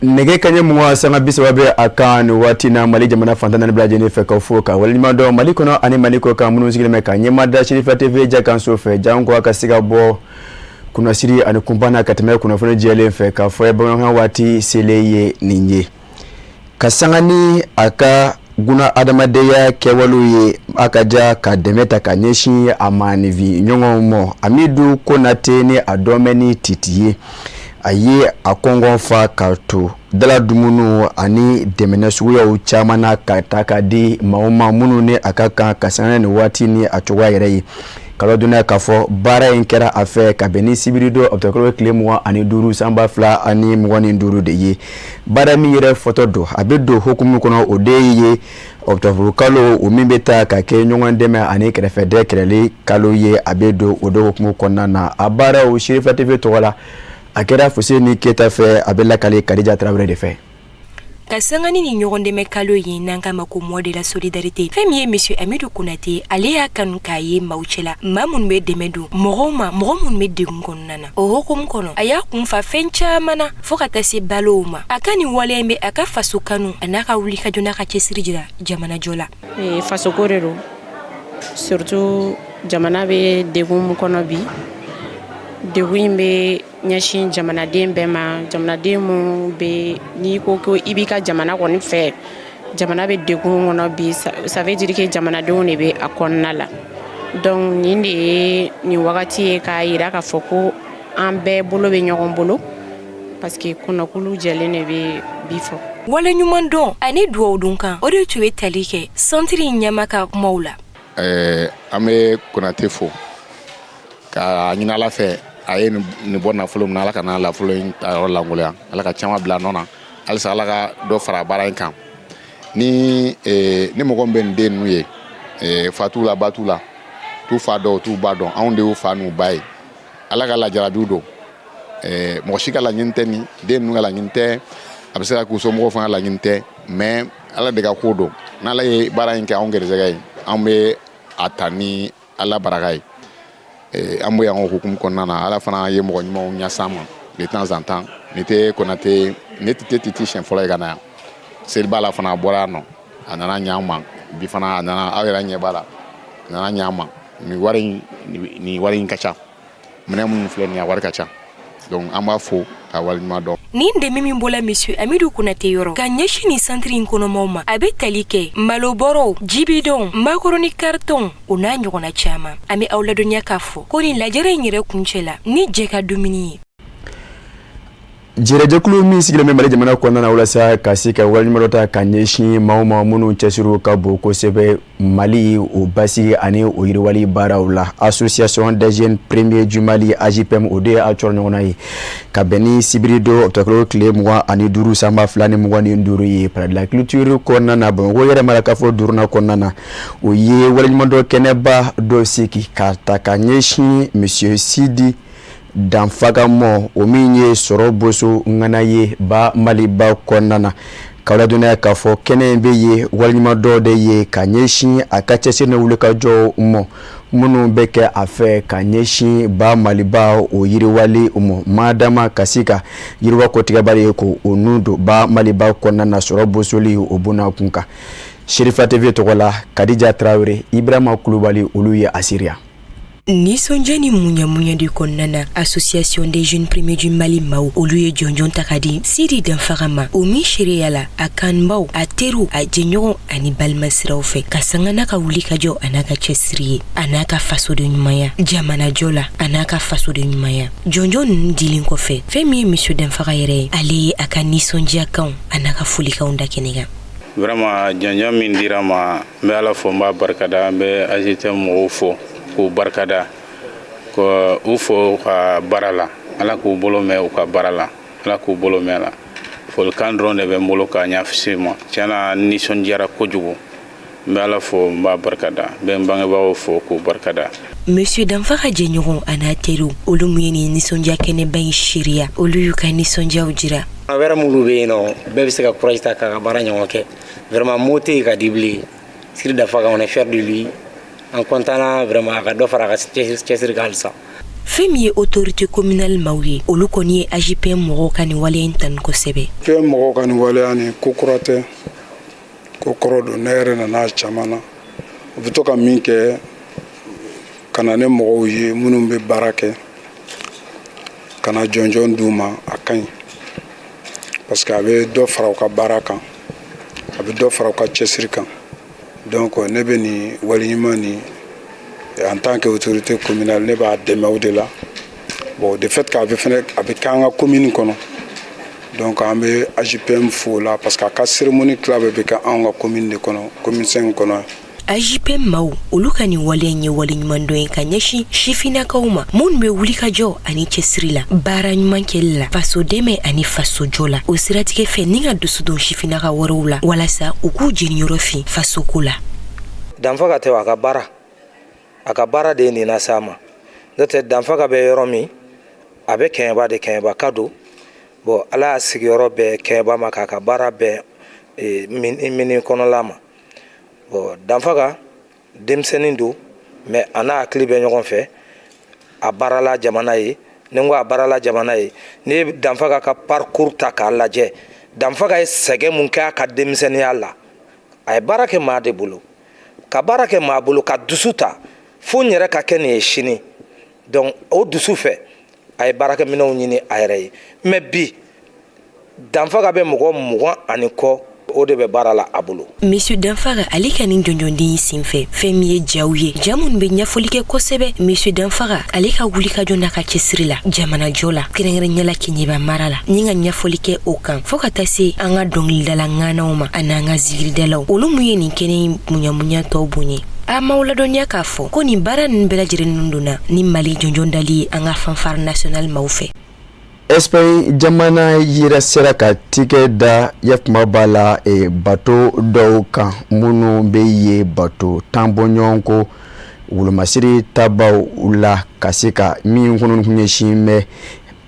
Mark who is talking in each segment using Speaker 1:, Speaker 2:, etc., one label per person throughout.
Speaker 1: Nɛgɛ kaɲɛ 20 sanga 30 bɛ a kan nin waati na Mali jamana fan 14 bɛɛ lajɛlen fɛ, ka fo ka waleɲuman dɔn Mali kɔnɔ ani Mali kɔ kan, minnu sigilen bɛ ka ɲɛma da Serifa TV jakanso fɛ. Janko a ka se ka bɔ kunnasiri ani kunpanna ka tɛmɛ kunnafoni jɛlen fɛ, k'a fɔ ye bamanankan waati selen ye nin ye. Ka sanga ni a ka guna adamadenya kɛwalew ye, a ka ja ka dɛmɛ ta ka ɲɛsin a maaninfin ɲɔgɔnw ma, Amidu Konate ni a dɔnbɛ ni Titi ye, a ye a kɔngɔ fa ka to dala dumuniw ani dɛmɛ suguyaw caman na ka ta ka di maaw ma minnu ni a ka kan, ka sanga ni waati ni a cogoya yɛrɛ ye. Kalo donna k'a fɔ baara in kɛra a fɛ ka bɛn ni sibiri don ɔkutɔburu tile 25 san 2025 de ye. Baara min yɛrɛ fɔtɔ don, a bɛ don hukumu kɔnɔ, o de ye ɔkutɔburu kalo o min bɛ taa ka kɛ ɲɔgɔn dɛmɛ ani kɛrɛfɛdɛ kɛlɛli kalo ye. A bɛ don o de hukumu kɔnɔna na. A baaraw, Serifa TV tɔgɔ la, a kɛra Fuseni Keyita fɛ, a bɛ lakale Kadija Tarawele de fɛ.
Speaker 2: Ka sanga ni ni ɲɔgɔn dɛmɛ kalo ye, n'an k'a ma ko mois de la solidarité, fɛn min ye monsieur Amidu Konate, ale y'a kanu k'a ye maaw cɛla, maa minnu bɛ dɛmɛ don mɔgɔw ma, mɔgɔ minnu bɛ degun kɔnɔna na. O hukumu kɔnɔ, a y'a kun fa fɛn caman na fɔɔ ka taa se balow ma. A ka nin waleya in bɛ a ka faso kanu, a n'a ka wulikajɔ, n'a ka cɛsiri jira jamanajɔ la.
Speaker 3: Fasoko de don, surtout jamana bɛ degun min kɔnɔ bi. Degun in bɛ ɲɛsin jamanaden bɛɛ ma. Jamanaden mun bɛ, n'i ko ko i b'i ka jamana kɔni fɛ, jamana bɛ degun kɔnɔ bi, ça veut dire que jamanadenw de bɛ a kɔnɔna la. Donc nin de ye nin wagati ye k'a yira k'a fɔ ko an bɛɛ bolo bɛ ɲɔgɔn bolo, parce que kɔnɔkulu jɛlen de bɛ bi fɔ.
Speaker 2: Waleɲuman dɔn ani duwawu dun kan, o de tun bɛ tali kɛ centre in ɲɛma ka kumaw la.
Speaker 4: An bɛ Konate fo ka ɲini Ala fɛ, a ye nin bɔ nafolo min na, Ala ka n'a nafolo in ta yɔrɔ lankolonya, Ala ka caman bila a nɔ na halisa, Ala ka dɔ fara baara in kan. Ni mɔgɔ min bɛ nin den ninnu ye, fa t'u la, ba t'u la, t'u fa dɔn, t'u ba dɔn, anw de y'u fa n'u ba ye. Ala ka lajarabiw don. Mɔgɔ si ka laɲini tɛ nin den ninnu ka laɲini tɛ, a bɛ se ka k'u somɔgɔw fana laɲini tɛ, mais Ala de ka ko don. N'Ala ye baara in kɛ anw gɛrɛsɛgɛ ye, anw bɛ a ta ni Ala baraka ye. An bɛ yan o hukumu kɔnɔna na. Ala fana ye mɔgɔ ɲumanw ɲɛs'an ma de temps en temps. Nin tɛ Konate, ne tɛ Titi siɲɛ fɔlɔ ye ka na yan. Seliba la fana, a bɔra yan nɔ, a nana ɲɛ an ma. Bi fana a nana, aw yɛrɛ ɲɛ b'a la, a nana ɲɛ an ma. Nin wari in, nin wari in ka ca. Minɛn minnu filɛ nin ye, a wari ka ca. Donc an b'a fo ka waleɲuman dɔn.
Speaker 2: Nin dɛmɛ min bɔla monsieur Amidu Konate yɔrɔ ka ɲɛsin nin centre in kɔnɔmaw ma, a bɛ tali kɛ malobɔrɔw, jibidɔnw, makɔrɔni carton, o n'a ɲɔgɔnna caman. An bɛ aw ladɔnniya k'a fɔ ko nin lajɛrɛ in yɛrɛ kuncɛ la ni jɛ ka dumuni ye.
Speaker 1: Jɛrɛjɛkulu min sigilen bɛ Mali jamana kɔnɔna na walasa ka se ka waleɲuman dɔ ta ka ɲɛsin maaw ma minnu cɛsiriw ka bon kosɛbɛ Mali o basigi ani o yiriwali baaraw la, Association des jeunes premiers du Mali, AJPM, o de ye a cɔrɔ ɲɔgɔnna ye ka bɛn ni sibiri don ɔkutɔburu tile 25 san 2025 ye, Palais de la culture kɔnɔna na, Bamakɔ yɛrɛ marakafo duurunan kɔnɔna na. O ye waleɲumandɔn kɛnɛba dɔ sigi ka ta ka ɲɛsin monsieur Sidi Danfaga mɔ, o min ye sɔrɔ boso ŋana ye ba Maliba kɔnɔna na. K'aw ladɔnniya k'a fɔ kɛnɛ in bɛ ye waleɲumandɔn de ye ka ɲɛsin a ka cɛsiri ni wulikajɔw mɔ minnu bɛ kɛ a fɛ ka ɲɛsin ba Maliba o yiriwali mɔ, madama ka se ka yiriwa kɔtigɛbali ye ko o nun don ba Maliba kɔnɔna na, sɔrɔ bosoli o bonna kun kan. Serifa TV tɔgɔ la, Kadija Tarawele, Ibrahima Kulubali, olu ye a seereya.
Speaker 2: Nisɔndiya ni muɲa de kɔnɔna na, Association des jeunes premiers du Mali maaw, olu ye jɔnjɔn ta ka di Sidi Danfaga ma, o min seereya la a kanubaw, a teriw, a jɛɲɔgɔn ani balimasiraw fɛ, ka sanga n'a ka wulikajɔ, a n'a ka cɛsiri ye, a n'a ka fasoden ɲumanya jamanajɔ la, a n'a ka fasoden ɲumanya. Jɔnjɔn ninnu dilen kɔfɛ, fɛn min ye monsieur Danfaga yɛrɛ ye, ale ye a ka nisɔndiyakanw, a n'a ka folikanw da kɛnɛ kan.
Speaker 5: Vraiment, jɔnjɔn min dira ma, n bɛ Ala fo, n b'a barikada. N bɛ AGT mɔgɔw fo k'u barikada, ko u fo u ka baara la. Ala k'u bolo mɛn u ka baara la, Ala k'u bolo mɛn la. Folikan dɔrɔn de bɛ n bolo k'a ɲɛsin ma. Tiɲɛna, n nisɔndiyara kojugu. N bɛ Ala fo, n b'a barikada, n bɛ n bangebagaw fo k'u barikada.
Speaker 2: Monsieur Danfaga jɛɲɔgɔn, a n'a teriw, olu mun ye nin nisɔndiya kɛnɛba in seereya, olu y'u ka nisɔndiyaw jira.
Speaker 6: A wɛrɛ minnu bɛ yen nɔ, bɛɛ bɛ se ka courage ta k'a ka baara ɲɔgɔn kɛ. Vraiment, mot tɛ yen ka di bilen. Sidi Danfaga, on est fier de lui. An content na vraiment. A ka dɔ fara a ka cɛsiri kan halisa.
Speaker 2: Fɛn min ye autorité communale maaw ye, olu kɔni ye AJPM mɔgɔw ka nin waleya in tanu kosɛbɛ.
Speaker 7: AJPM mɔgɔw ka nin waleya nin, ko kura tɛ, ko kɔrɔ don. Ne yɛrɛ nana caman na, u bɛ to ka min kɛ ka na ni mɔgɔw ye minnu bɛ baara kɛ, ka na jɔnjɔn d'u ma, a ka ɲi, parce que a bɛ dɔ fara u ka baara kan, a bɛ dɔ fara u ka cɛsiri kan. Donc ne bɛ nin waleɲuman nin, en tant que autorité communale, ne b'a dɛmɛ o de la. Bon, de fait k'a bɛ fɛnɛ, a bɛ kɛ an ka commune kɔnɔ, donc an bɛ AJPM fo o la, parce que a ka cérémonie tila bɛɛ bɛ kɛ anw ka commune de kɔnɔ, commune 5 kɔnɔ.
Speaker 2: AJPM maaw, olu ka nin wale in ye waleɲumandɔn ye ka ɲɛsin sifinnakaw ma minnu bɛ wulikajɔ ani cɛsiri la, baara ɲuman kɛli la, faso dɛmɛ ani faso jɔ la. O siratigɛ fɛ, ni ka dusu don sifinnaka wɛrɛw la walasa u k'u jeniyɔrɔ fin fasoko la.
Speaker 8: Danfaga tɛ, a ka baara, a ka baara de ye nin lase a ma. N'o tɛ, Danfaga bɛ yɔrɔ min, a bɛ Kɛɲɛba de, Kɛɲɛba ka don. Bon, Ala y'a sigiyɔrɔ bɛn Kɛɲɛba ma, k'a ka baara bɛn mini kɔnɔla ma. Bon, Danfaga denmisɛnnin don, mais a n'a hakili bɛ ɲɔgɔn fɛ. A baarala jamana ye. Ni n ko a baarala jamana ye, n'i ye Danfaga ka parcours ta k'a lajɛ, Danfaga ye sɛgɛn mun kɛ a ka denmisɛnninya la, a ye baara kɛ maa de bolo, ka baara kɛ maa bolo, ka dusu ta fo n yɛrɛ ka kɛ nin ye sini. Donc o dusu fɛ, a ye baarakɛminɛnw ɲini a yɛrɛ ye. Mais bi, Danfaga bɛ mɔgɔ 20 ani kɔ, o de bɛ baara la a bolo.
Speaker 2: Monsieur Danfaga, ale ka nin jɔnjɔnden senfɛ, fɛn min ye jaw ye, ja minnu bɛ ɲɛfɔli kɛ kosɛbɛ Monsieur Danfaga, ale ka wulikajɔ n'a ka cɛsiri la jamanajɔ la, kɛrɛnkɛrɛnya la Keɲeba mara la, ni ka ɲɛfɔli kɛ o kan, fɔɔ ka taa se an ka dɔnkilidala ŋanaw ma ani an ka zikiridalaw, olu mun ye nin kɛnɛ in munyamunya tɔw bonya. A m'aw ladɔnniya k'a fɔ ko nin baara ninnu bɛɛ lajɛlen ninnu donna ni Mali jɔnjɔn dali ye an ka fanfare nationale maaw fɛ.
Speaker 1: Espagne jamana yɛrɛ sera ka tigɛ da yakuma b'a la bato dɔw kan minnu bɛ ye bato 10 bɔɲɔgɔnko wolomasiri tabaw la, ka se ka min kɔnɔ tun ɲɛsin bɛ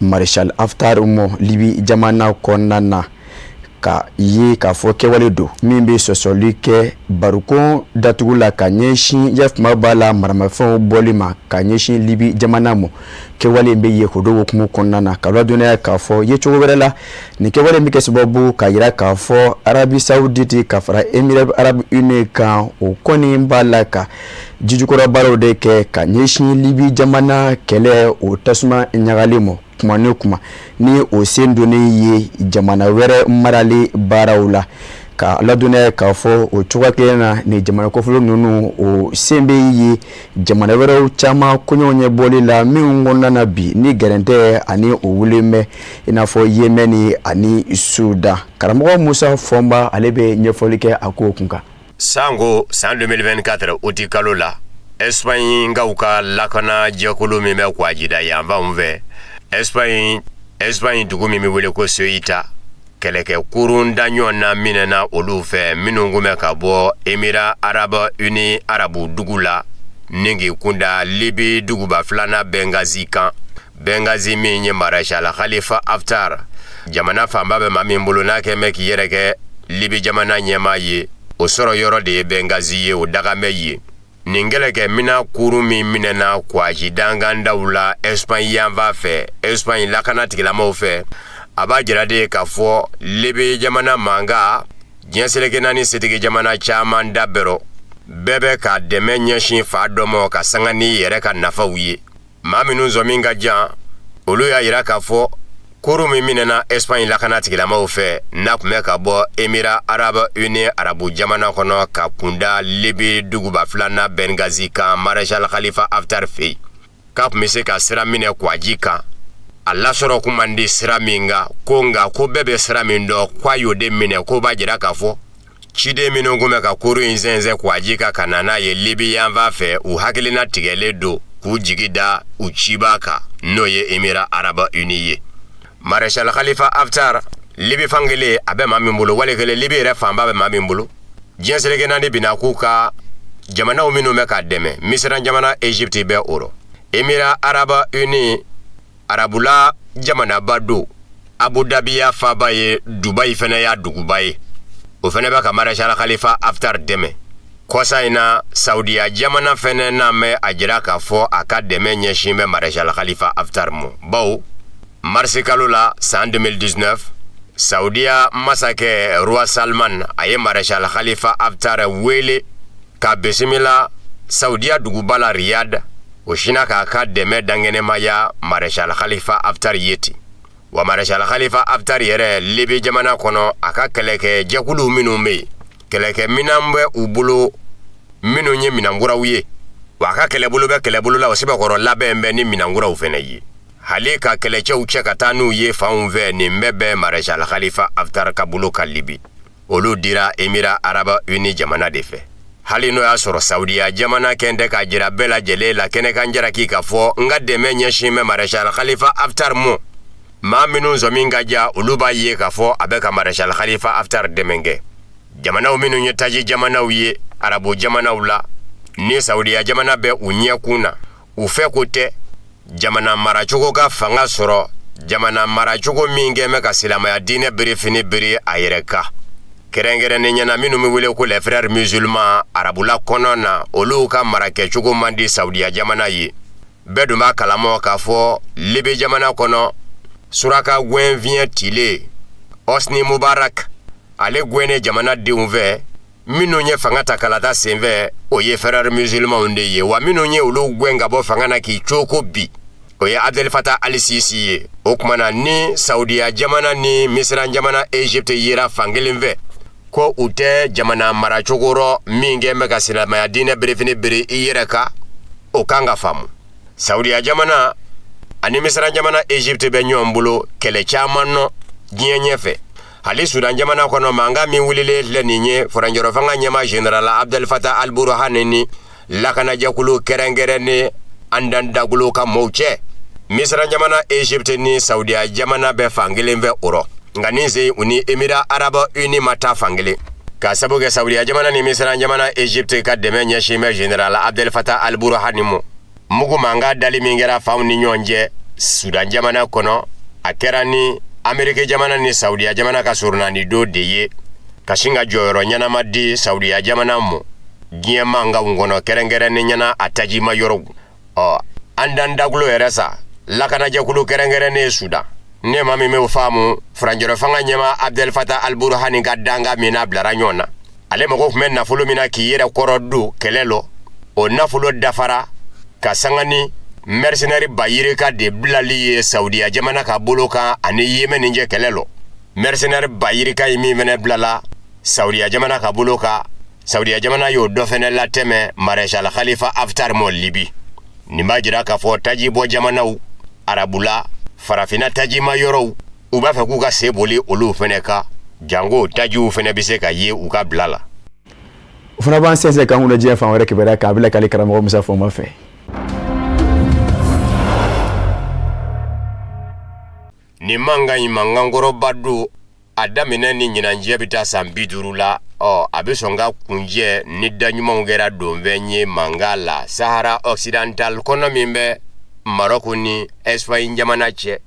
Speaker 1: Maréchal Haftar ma Libi jamana kɔnɔna na, ka ye k'a fɔ kɛwale don min bɛ sɔsɔli kɛ barikon datugu la ka ɲɛsin yakuma b'a la maramafɛnw bɔli ma ka ɲɛsin Libi jamana ma. Kɛwale bɛ ye o don hukumu kɔnɔna na, ka ladɔnniya k'a fɔ ye cogo wɛrɛ la, nin kɛwale bɛ kɛ sababu ka jira k'a fɔ Arabie Saoudite ka fara Émirats arabes unis kan, o kɔni b'a la ka jijukɔrɔ baaraw de kɛ ka ɲɛsin Libi jamana kɛlɛ o tasuma ɲagali ma, kuma ni kuma ni o sen donnen ye jamana wɛrɛ marali baaraw la. Ka ladɔnniya k'a fɔ o cogoya kelen na, ni jamana kɔfɛla ninnu, o sen bɛ ye jamana wɛrɛw caman koɲɛw ɲɛbɔli la minnu kɔnɔna na bi ni gɛrɛntɛ ani o wulen bɛ, i n'a fɔ Yémen ani Soudan. Karamɔgɔ Musa Fɔnba, ale bɛ ɲɛfɔli kɛ a ko kun kan.
Speaker 9: Sango san 2024 uti kalo la, Espagne ka lakana jɛkulu min bɛ kwajida yanfanw fɛ, Espagne dugu min bɛ wele ko Ceuta, kɛlɛkɛ kurun da ɲɔgɔn na minɛna olu fɛ minnu kun bɛ ka bɔ Émirats arabes unis arabu dugu la ni k'i kunda Libi duguba filanan Benghazi kan. Benghazi min ye Maréchal Khalifa Haftar jamana fanba bɛ maa min bolo, n'a kɛn bɛ k'i yɛrɛ kɛ Libi jamana ɲɛmaa ye, o sɔrɔ yɔrɔ de ye Benghazi ye, o daga bɛ yen. Nin kɛlɛkɛmina kurun min minɛna kwaji dangandaw la Espagne yanfan fɛ, Espagne lakana tigilamaw fɛ, a b'a jira de k'a fɔ Libi jamana mankan, diɲɛ seleke naani setigi jamana caman da bɛrɔ, bɛɛ bɛ ka dɛmɛ ɲɛsin fa dɔ ma ka sanga ni yɛrɛ ka nafaw ye. Maa minnu sɔmi ka jan, olu y'a yira k'a fɔ kurun min minɛna Espagne lakana tigilamaw fɛ, n'a tun bɛ ka bɔ Émirats arabes unis arabu jamana kɔnɔ ka kunda Libi duguba filanan Benghazi kan Maréchal Khalifa Haftar fɛ yen, k'a tun bɛ se ka sira minɛ kwaji kan, a lasɔrɔ kun man di sira min kan, ko nka ko bɛɛ bɛ sira min dɔn, k'a y'o de minɛ. Ko b'a jira k'a fɔ ciden minnu kun bɛ ka kurun in sɛnsɛn kwaji kan ka na n'a ye Libi yanfan fɛ, u hakilina tigɛlen don k'u jigi da u ciba kan, n'o ye Émirats arabes unis ye. Maréchal Khalifa Haftar, Libi fankelen a bɛ maa min bolo, wali kelen Libi yɛrɛ fanba bɛ maa min bolo, diɲɛ seleke naani bina k'u ka jamanaw minnu bɛ k'a dɛmɛ, Misira jamana, Égypte bɛ o rɔ, Émirats arabes unis arabula jamanaba don, Abu Dhabi y'a faba ye, Dubaï fɛnɛ y'a duguba ye, o fɛnɛ bɛ ka Maréchal Khalifa Haftar dɛmɛ. Kɔsa in na Saudiya jamana fɛnɛ n'a mɛn a jira k'a fɔ a ka dɛmɛ ɲɛsin bɛ Maréchal Khalifa Haftar ma, bawo marisi kalo la san 2019, Saudiya masakɛ Roi Salman a ye Maréchal Khalifa Haftar wele ka bisimila Saudiya duguba la Riyad. O sinna k'a ka dɛmɛ dankɛnɛmaya Maréchal Khalifa Haftar ye ten. Wa Maréchal Khalifa Haftar yɛrɛ, Libi jamana kɔnɔ, a ka kɛlɛkɛ jɛkuluw minnu bɛ yen, kɛlɛkɛminan bɛ u bolo minnu ye minankuraw ye, wa a ka kɛlɛbolo bɛ kɛlɛbolo la, o sɛbɛkɔrɔ labɛn bɛ ni minankuraw fɛnɛ ye, hali ka kɛlɛcɛw cɛ ka taa n'u ye fanw fɛ. Nin bɛɛ bɛ Maréchal Khalifa Haftar ka bolo kan Libi. Olu dira Émirats arabes unis jamana de fɛ. Hali n'o y'a sɔrɔ Saudiya jamana kɛn tɛ k'a jira bɛɛ lajɛlen la kɛnɛkan jalaki k'a fɔ n ka dɛmɛ ɲɛsin bɛ Maréchal Khalifa Haftar ma, maa minnu sɔmi ka ja, olu b'a ye k'a fɔ a bɛ ka Maréchal Khalifa Haftar dɛmɛ kɛ. Jamanaw minnu ye taji jamanaw ye arabu jamanaw la, ni Saudiya jamana bɛ u ɲɛkun na, u fɛ ko tɛ jamana maracogo ka fanga sɔrɔ, jamana maracogo min kɛ bɛ ka silamɛya diinɛ berefini bere a yɛrɛ kan, kɛrɛnkɛrɛnnen ɲɛna minnu bɛ wele ko les Frères musulmans arabula kɔnɔ na, olu ka marakɛcogo man di Saudiya jamana ye. Bɛɛ dun b'a kalama k'a fɔ Libi jamana kɔnɔ, suraka gɛnfiɲɛ tile Hosni Mubarak, ale gɛnnen jamana denw fɛ. Minnu ye fanga ta kalata senfɛ, o ye Frères musulmanw de ye, wa minnu ye olu gɛn ka bɔ fanga na k'i coko bi, o ye Abdel Fattah al-Sisi ye. O tuma na, ni Saudiya jamana ni Misira jamana Egypte yera fankelen fɛ ko u tɛ jamana maracogo rɔ min kɛ bɛ ka silamɛya diinɛ berefini bere i yɛrɛ kan, o kan ka faamu. Saudiya jamana ani Misira jamana Egypte bɛ ɲɔgɔn bolo kɛlɛ caman nɔ diɲɛ ɲɛfɛ. Hali Sudan jamana kɔnɔ, mankan min wulilen filɛ nin ye, furancɛrɔ fanga ɲɛma général Abdel Fattah al-Burhan ni lakanajɛkulu kɛrɛnkɛrɛnnen Hamdan Daglo ka mɔɔw cɛ, Misira jamana Egypte ni Saudiya jamana bɛ fankelen fɛ o rɔ. Nka nin sen, u ni Émirats arabes unis ma taa fankelen, ka sabu kɛ Saudiya jamana ni Misira jamana Egypte ka dɛmɛ ɲɛsin bɛ général Abdel Fattah al-Burhan ma. Mugu mankan dali min kɛra fanw ni ɲɔgɔn cɛ Sudan jamana kɔnɔ, a kɛra ni Ameriki jamana ni Saudiya jamana ka surunani don de ye, ka sin ka jɔyɔrɔ ɲɛnama di Saudiya jamana ma diɲɛ mankanw kɔnɔ, kɛrɛnkɛrɛnnen ɲɛna a tajima yɔrɔw. Ɔ Hamdan Daglo yɛrɛ sa, lakanajɛkulu kɛrɛnkɛrɛnnen Sudan, ne ma min b'o faamu, furancɛrɔ fanga ɲɛma Abdel Fattah al-Burhan ka danga min n'a bilara ɲɔgɔn na, ale mago tun bɛ nafolo min na k'i yɛrɛ kɔrɔ don kɛlɛ lɔ, o nafolo dafara ka sanga ni mercenaire ba yirika de bilali ye Saudiya jamana ka bolo kan ani Yemen cɛ kɛlɛ lɔ. Mercenaire ba yirika ye min fɛnɛ bilala Saudiya jamana ka bolo kan, Saudiya jamana y'o dɔ fɛnɛ latɛmɛ Maréchal Khalifa Haftar mɔ Libi. Nin b'a jira k'a fɔ tajibɔ jamanaw arabula, farafinna tajima yɔrɔw, u b'a fɛ k'u ka se boli olu fɛnɛ kan, jango tajiw fɛnɛ bɛ se ka ye u ka bila la.
Speaker 1: O fana b'an sɛnsɛn k'an kunna diɲɛ fan wɛrɛ kibaruya k'a bila k'ale karamɔgɔ Musa Fɔnba fɛ.
Speaker 9: Nin mankan in, mankankɔrɔba don. A daminɛ ni ɲinanjɛ bɛ taa san 50 la. Ɔ a bɛ sɔn ka kunjɛ ni da ɲumanw kɛra donfɛn ye mankan la Sahara occidental kɔnɔ min bɛ Marɔku ni Espagne jamana cɛ,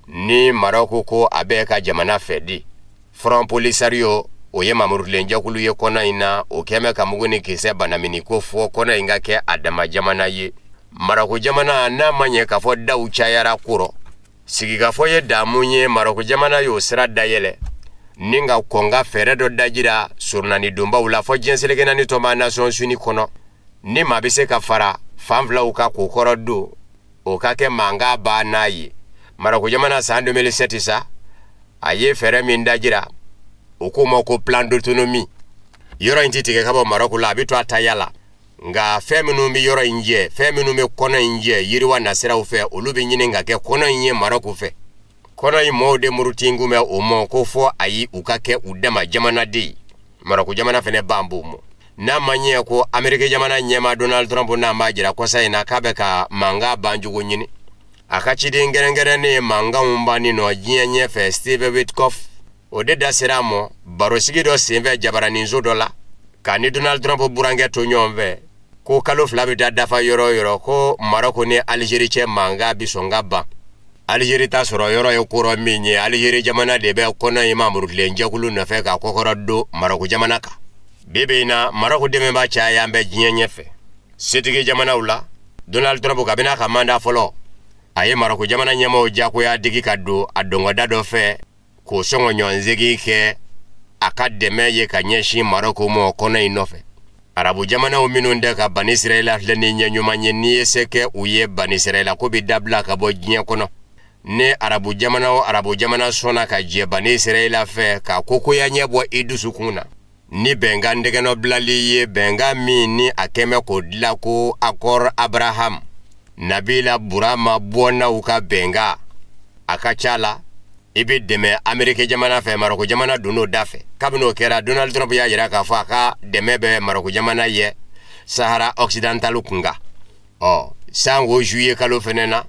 Speaker 9: ni Marɔku ko a bɛ ka jamana fɛ di. Front Polisario, o ye mamurutilenjɛkulu ye kɔnɔ in na, o kɛn bɛ ka mugu ni kisɛ banamini ko fɔ kɔnɔ in ka kɛ a dama jamana ye. Marɔku jamana n'a ma ɲɛ k'a fɔ daw cayara ko rɔ, sigikafɔ ye damu ye. Marɔku jamana y'o sira dayɛlɛ ni ka kɔn ka fɛɛrɛ dɔ dajira surunani donbaw la fɔ diɲɛ seleke naani tɔnba Nations Unies kɔnɔ, ni maa bɛ se ka fara fan filaw kan k'o kɔrɔ don, o ka kɛ mankan ban n'a ye. Marɔku jamana san 2007 sa, a ye fɛɛrɛ min dajira, o k'o ma ko plan d'autonomie. Yɔrɔ in tɛ tigɛ ka bɔ Marɔku la, a bɛ to a taya la, nka fɛn minnu bɛ yɔrɔ in jɛ, fɛn minnu bɛ kɔnɔ in jɛ yiriwa nasiraw fɛ, olu bɛ ɲini ka kɛ kɔnɔ in ye Marɔku fɛ. Kɔnɔ in mɔɔw de murutin kun bɛ o mɔ ko fɔ ayi, u ka kɛ u dama jamanaden ye. Marɔku jamana fɛnɛ ban b'o mɔ. N'a ma ɲɛ ko Ameriki jamana ɲɛmaa Donald Trump n'a b'a jira kɔsa in na k'a bɛ ka mankan bancogo ɲini, a ka ciden kɛrɛnkɛrɛnnen ye mankanw banni nɔ diɲɛ ɲɛfɛ, Steve Witkoff, o de da sera a ma barosigi dɔ senfɛ jabaraninso dɔ la k'a ni Donald Trump burankɛ to ɲɔgɔn fɛ, ko kalo 2 bɛ taa dafa yɔrɔ o yɔrɔ, ko Marɔku ni Alizeri cɛ mankan bi sɔn ka ban. Alizeri ta sɔrɔ yɔrɔ ye kɔrɔ min ye, Alizeri jamana de bɛ kɔnɔ in mamurutilen jɛkulu nɔfɛ ka kɔkɔrɔ don Marɔku jamana kan. Bi bi in na, Marɔku dɛmɛba caya bɛ diɲɛ ɲɛfɛ setigi jamanaw la. Donald Trump, kabini a ka mandat fɔlɔ, a ye Marɔku jamana ɲɛmɔgɔw jagoya digi ka don a dɔngɔda dɔ fɛ k'o sɔngɔ ɲɔgɔnsegin kɛ a ka dɛmɛ ye ka ɲɛsin Marɔku ma kɔnɔ in nɔfɛ. Arabu jamanaw minnu tɛ ka Bani Israɛla filɛ ni ɲɛ ɲuman ye, n'i ye se kɛ u ye, Bani Israɛla ko bɛ dabila ka bɔ diɲɛ kɔnɔ. Ni arabu jamana o arabu jamana sɔnna ka jɛ Bani Israɛla fɛ ka kokoya ɲɛ bɔ i dusukun na ni bɛnkan tɛgɛnɔbilali ye, bɛnkan min ni a kɛmɛ k'o dilan ko Accord Abraham, Nabila Burama bɔnnaw ka bɛnkan, a ka ca la i bɛ dɛmɛ Ameriki jamana fɛ. Marɔku jamana donn'o da fɛ. Kabini o kɛra, Donald Trump y'a jira k'a fɔ a ka dɛmɛ bɛ Marɔku jamana ye Sahara occidental kunkan. Ɔ sanko juillet kalo fɛnɛ na,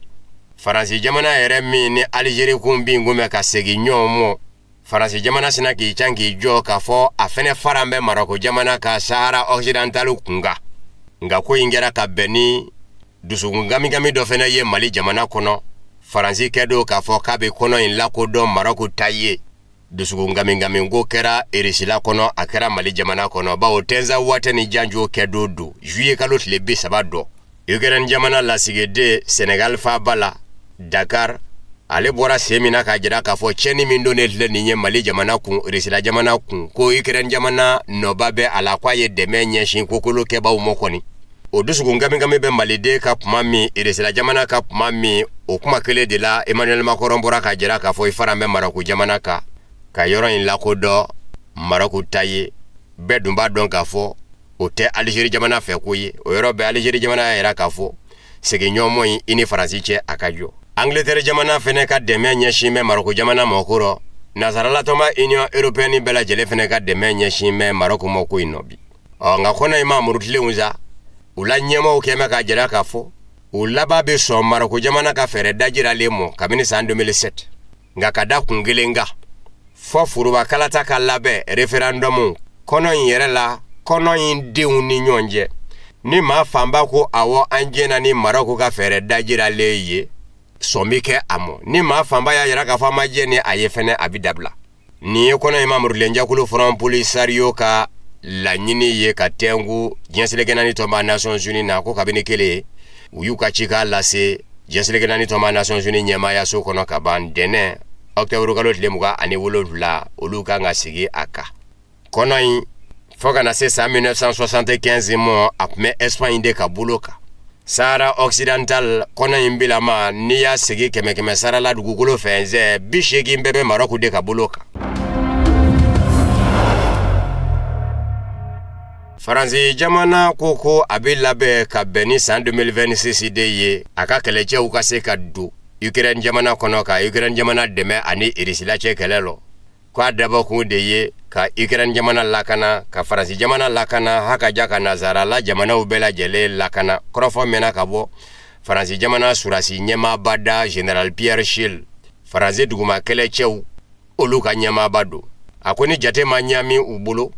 Speaker 9: Faransi jamana yɛrɛ min ni Alizeri kun bin kun bɛ ka segin ɲɔgɔn mɔ, Faransi jamana sina k'i can k'i jɔ k'a fɔ a fɛnɛ faran bɛ Marɔku jamana ka Sahara occidental kunkan. Nka ko in kɛra ka bɛn ni dusukun gamigami dɔ fɛnɛ ye Mali jamana kɔnɔ. Faransi kɛ don k'a fɔ k'a bɛ kɔnɔ in lakodɔn Marɔku ta ye, dusukun gamigami ko kɛra Erisila kɔnɔ, a kɛra Mali jamana kɔnɔ, bawo Tinzawatɛ ni janjo kɛ don don juillet kalo tile 30 dɔ. Ukraine jamana lasigiden Senegal faaba la Dakar, ale bɔra sen min na k'a jira k'a fɔ tiɲɛni min donnen filɛ nin ye Mali jamana kun, Irisila jamana kun, ko Ukraine jamana nɔba bɛ a la, k'a ye dɛmɛ ɲɛsin kokolo kɛbaw ma kɔni. O dusukun gamigami bɛ maliden ka kuma min, Irisila jamana ka kuma min, o kuma kelen de la Emmanuel Macron bɔra k'a jira k'a fɔ i fara bɛ Marɔku jamana kan ka yɔrɔ in lakodɔn Marɔku ta ye. Bɛɛ dun b'a dɔn k'a fɔ o tɛ Alizeri jamana fɛ ko ye. O yɔrɔ bɛɛ, Alizeri jamana y'a jira k'a fɔ seginɲɔgɔnmɔ in i ni Faransi cɛ, a ka jɔ. Angleterre jamana fɛnɛ ka dɛmɛ ɲɛsin bɛ Marɔku jamana ma kɔrɔ. Nansaralatɔnba Union européenne bɛɛ lajɛlen fɛnɛ ka dɛmɛ ɲɛsin bɛ Marɔku ma ko in nɔ bi. Ɔ nka kɔnɔ in ma murutilenw sa, u la ɲɛmaaw kɛmɛ k'a jira k'a fɔ u laban bɛ sɔn Marɔku jamana ka fɛɛrɛ dajiralen mɔ kabini san 2007, nka ka da kun kelen kan, fɔ foroba kalata ka labɛn, référendum, kɔnɔ in yɛrɛ la, kɔnɔ in denw ni ɲɔgɔn cɛ. Ni maa fanba ko awɔ, an jɛna ni Marɔku ka fɛɛrɛ dajiralen ye, sɔn bɛ kɛ a mɔ. Ni maa fanba y'a jira k'a fɔ a ma jɛ ni a ye fɛnɛ, a bɛ dabila. Nin ye kɔnɔ in ma murutilenjakulu Front Polisario ka laɲini ye ka tɛnku diɲɛ seleke naani tɔnba Nations Unies na, ko kabini kelen u y'u ka cikan lase diɲɛ seleke naani tɔnba Nations Unies ɲɛmaayaso kɔnɔ ka ban dɛnɛ octobre kalo tile 27, olu kan ka sigi a kan. Kɔnɔ in, fo ka na se san 1975 mɔ, a tun bɛ Espagne de ka bolo kan. Sahara occidental kɔnɔ in bilama, n'i y'a segi kɛmɛ kɛmɛ sara la, dugukolo fɛnsɛ 80 bɛɛ bɛ Marɔku de ka bolo kan. Faransi jamana ko a bɛ labɛn ka bɛn ni san 2026 de ye, a ka kɛlɛcɛw ka se ka don Ukraine jamana kɔnɔ ka Ukraine jamana dɛmɛ ani Irisila cɛ kɛlɛ lɔ, k'a dabɔkun de ye ka Ukraine jamana lakana, ka Faransi jamana lakana, haka ja ka nansarala jamanaw bɛɛ lajɛlen lakana. Kɔrɔfɔ mɛnna ka bɔ Faransi jamana surasi ɲɛmaaba da, Général Pierre Schill, Faransi duguma kɛlɛcɛw olu ka ɲɛmaaba don. A ko ni jate ma ɲami u bolo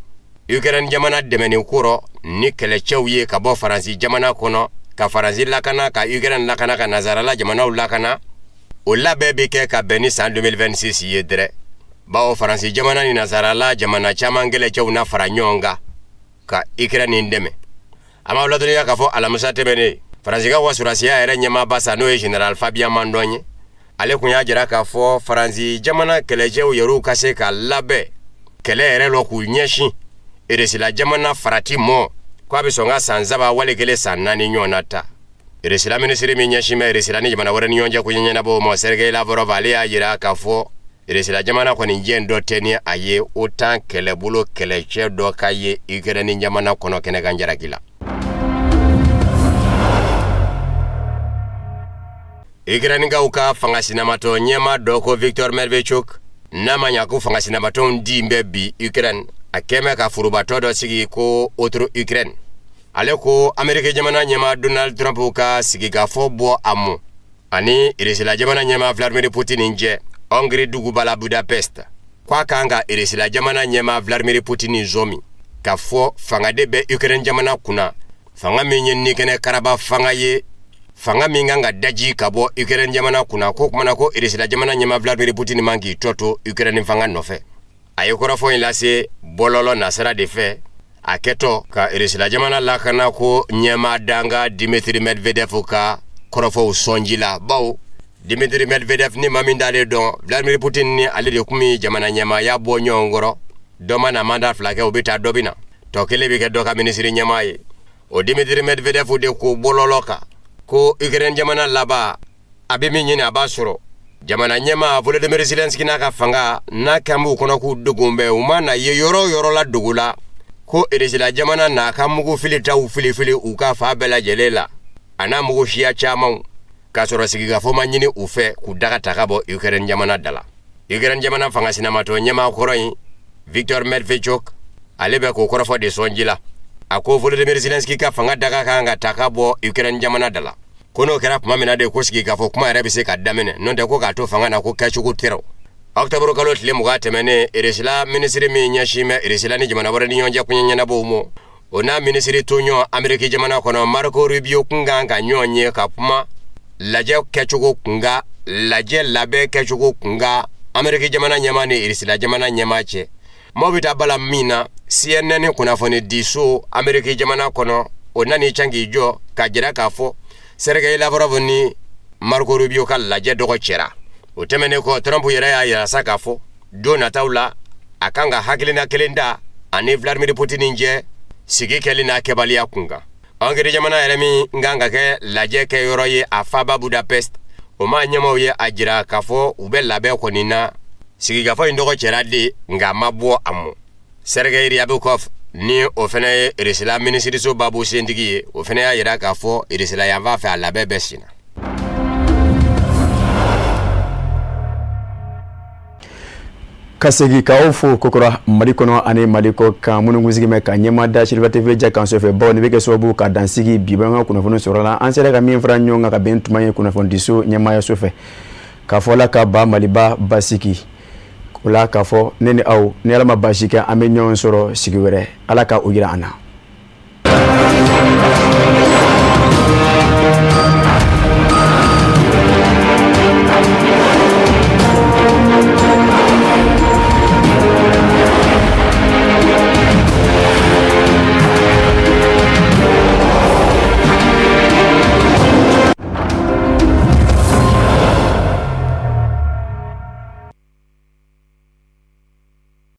Speaker 9: Ukraine jamana dɛmɛni kɔrɔ ni kɛlɛcɛw ye ka bɔ Faransi jamana kɔnɔ ka Faransi lakana, ka Ukraine lakana, ka nansarala jamanaw lakana, o labɛn bɛ kɛ ka bɛn ni san 2026 ye dɛrɛ, bawo Faransi jamana ni nansarala jamana caman kɛlɛcɛw na fara ɲɔgɔn kan ka Ukraine dɛmɛ. A m'aw ladɔnniya k'a fɔ alamisa tɛmɛnen, Faransi ka wa surasiya yɛrɛ ɲɛmaaba sa, n'o ye Général Fabien Mandon ye, ale kun y'a jira k'a fɔ Faransi jamana kɛlɛcɛw yɛrɛw ka se ka labɛn kɛlɛ yɛrɛ lɔ k'u ɲɛsin Eresila jamana farati mɔ, k'a bɛ sɔn ka san 3 wali kelen san 4 ɲɔgɔn na ta. Eresila minisiri min ɲɛsin bɛ Eresila ni jamana wɛrɛ ni ɲɔgɔn cɛ ko ɲɛnabɔ ma, Sergei Lavrov, ale y'a jira k'a fɔ Eresila jamana kɔni jɛn dɔ tɛ ni a ye OTAN kɛlɛbolo kɛlɛcɛ dɔ ka ye Ukraine jamana kɔnɔ kɛnɛkan jalaki la. Ukrainekaw ka fanga sinamatɔ ɲɛmaa dɔ ko Victor Medvedchuk, n'a ma ɲa ko fanga sinamatɔw din bɛ bi Ukraine, a kɛmɛ ka forobatɔ dɔ sigi ko Autre Ukraine. Ale ko Ameriki jamana ɲɛmaa Donald Trump ka sigikafɔ bɔ a mɔ ani Irisila jamana ɲɛmaa Vladimir Putin cɛ Hongrie duguba la Budapest, k'a kan ka Irisila jamana ɲɛmaa Vladimir Putin zɔmi k'a fɔ fanga de bɛ Ukraine jamana kunna, fanga min ye nikɛnɛ karaba fanga ye, fanga min kan ka daji ka bɔ Ukraine jamana kunna. Ko kumana ko Irisila jamana ɲɛmaa Vladimir Putin man k'i tɔ to Ukraine fanga nɔfɛ. A ye kɔrɔfɔ in lase bɔlɔlɔ nasira de fɛ. A kɛtɔ ka Irisila jamana lakana ko ɲɛmaa danga Dimitri Medvedev ka kɔrɔfɔw sɔnji la, bawo Dimitri Medvedev ni maa min t'ale dɔn, Vladimir Putin ni ale de kun bɛ jamana ɲɛmaaya bɔ ɲɔgɔn kɔrɔ. Dɔ mana manda 2 kɛ, o bɛ taa, dɔ bɛ na, tɔ kelen bɛ kɛ dɔ ka minisiri ɲɛmaa ye. O Dimitri Medvedev de ko bɔlɔlɔ kan ko Ukraine jamana laban, a bɛ min ɲini, a b'a sɔrɔ. Jamana ɲɛmaa Volodymyr Zelensky n'a ka fanga n'a kan b'u kɔnɔ k'u dogon bɛ, u ma na ye yɔrɔ o yɔrɔ la dogo la ko Irisila jamana n'a ka mugu filitaw filifili u ka fan bɛɛ lajɛlen la, a n'a mugu siya camanw, k'a sɔrɔ sigikafɔ ma ɲini u fɛ k'u daga ta ka bɔ Ukraine jamana da la. Ukraine jamana fanga sinamatɔ ɲɛmaa kɔrɔ in Victor Medvedchuk, ale bɛ k'o kɔrɔfɔ de sɔnji la. A ko Volodymyr Zelensky ka fanga daga kan ka ta ka bɔ Ukraine jamana da la, ko n'o kɛra tuma min na de ko sigikafɔ kuma yɛrɛ bɛ se ka daminɛ, n'o tɛ ko k'a to fanga na, ko kɛcogo tɛ. Ɔkutɔburu kalo tile 20 tɛmɛnen, Irisila minisiri min ɲɛsin bɛ Irisila ni jamana wɛrɛ ni ɲɔgɔn cɛ koɲɛ ɲɛnabɔw ma, o n'a minisiri toɲɔgɔn Ameriki jamana kɔnɔ Marco Rubio kun kan ka ɲɔgɔn ye ka kuma lajɛ kɛcogo kunkan, lajɛ labɛn kɛcogo kunkan Ameriki jamana ɲɛmaa ni Irisila jamana ɲɛmaa cɛ. Maaw bɛ taa bala min na, CNN kunnafoni diso Ameriki jamana kɔnɔ, o nan'i can k'i jɔ k'a jira k'a fɔ Sergei Lavrov ni Marco Rubio ka lajɛ dɔgɔ cɛra. O tɛmɛnen kɔ, Trump yɛrɛ y'a yira sa k'a fɔ don nataw la, a kan ka hakilina kelen ta ani Vladimir Putin cɛ sigi kɛli n'a kɛbaliya kunkan. Hongrie jamana yɛrɛ min kan ka kɛ lajɛ kɛ yɔrɔ ye, a faaba Budapest, o maa ɲɛmaaw ye a jira k'a fɔ u bɛ labɛn kɔni na. Sigikafɔ in dɔgɔ cɛra de, nka a ma bɔ a mɔ. Sergei Ryabkov, ni o fana ye Irisila minisiriso babu sentigi ye, o fana y'a jira k'a fɔ Irisila yanfan fɛ, a labɛn bɛ sen na.
Speaker 1: Ka segin k'aw fo kokura Mali kɔnɔ ani Mali kɔ kan, minnu kun sigi bɛ ka ɲɛma da Serifa TV ja kan sofɛ, bawo nin bɛ kɛ sababu ka dansigi bi an ka kunnafoni sɔrɔ la. An sera ka min fara ɲɔgɔn kan ka bɛn tuma ye kunnafonidiso ɲɛmaayaso fɛ, k'a fɔ la ka ba Maliba basigi o la, k'a fɔ ne ni aw, ni Ala ma baasi kɛ, an bɛ ɲɔgɔn sɔrɔ sigi wɛrɛ. Ala ka o jira an na.